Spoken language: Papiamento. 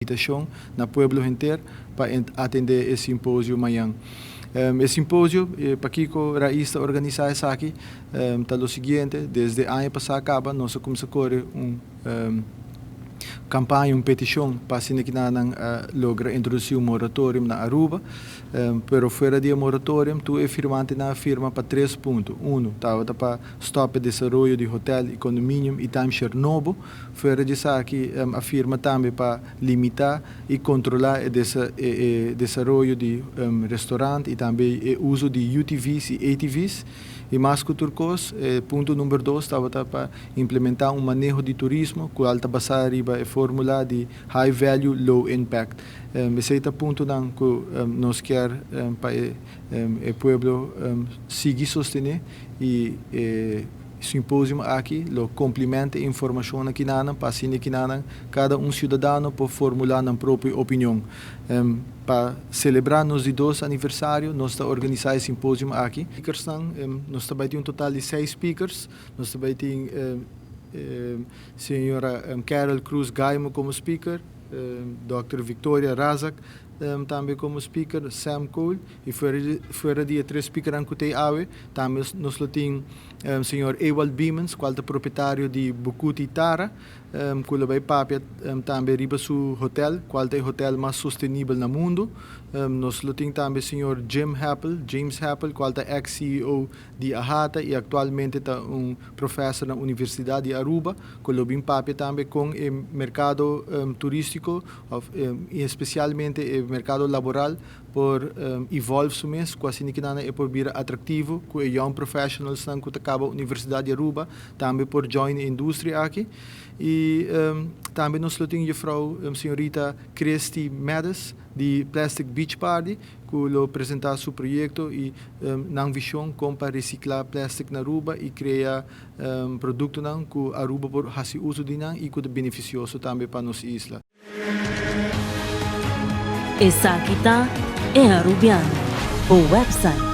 Invitacion na pueblo henter pa atende e simposio mañan. E simposio, pakico Raiz ta organisa esaki, ta lo siguiente: desde aña pasa caba nos a cuminsa core un campaña, un peticion pa asina ki nan logra introduci un moratorium na Aruba. Pero fuera di e moratorium, tur e firmantenan a firma pa tres punto. Uno, tabata pa stop e desaroyo di hotel y condominium y timeshare nobo. Fuera di esaki a firma tambe pa limita y controla e e desaroyo di restaurant y tambe e uso di UTVs y ATVs. Y mas cu tur cos, e punto number dos tabata pa implementa un maneho di turismo cual ta basa riba e formula di high value, low impact. Esey ta puntonan cu nos kier pa e pueblo sigui sostene y e simposium aki lo complementa e informacion akinanan pa asina akinanan cada un ciudadano por formula nan propio opinion. Pa celebra nos di dos aniversario nos ta organisa e simposium aki. Speakersnan, nos ta bay tin un total di seis speakers. Nos ta bay tin señora Carol Cruz Gaimo como speaker, Dòkter Victoria Razak tambe como speaker, Sam Cole y fuera di e tres speakernan cu t'ey awe, tambe nos lo tin señor Ewald Biemans, cual ta propietario di Bucuti Tara, cu lo bay papia tambe riba su hotel, cual ta e hotel mas sostenibel na mundo. Nos lo tin tambe señor Jim Happel, James Happel, cual ta ex-CEO di AHATA y actualmente ta un professor na Universidad di Aruba, cu lo bin papia tambe con e mercado turistico of y especialmente e mercado laboral por evolve su mes, cu asina kinan e por bira atractivo, cu e young professionalsnan cu ta caba Universidad di Aruba tambe por join e industria aki. Y tambe nos lo tin juffrouw, señorita Christy Medes di Plastic Beach Party, cu lo presenta su proyecto y nan vision con pa recicla plastic na Aruba y crea productonan cu Aruba por haci uso di nan y cu ta beneficioso tambe pa nos isla. Esaki ta E Arubiano, bo website.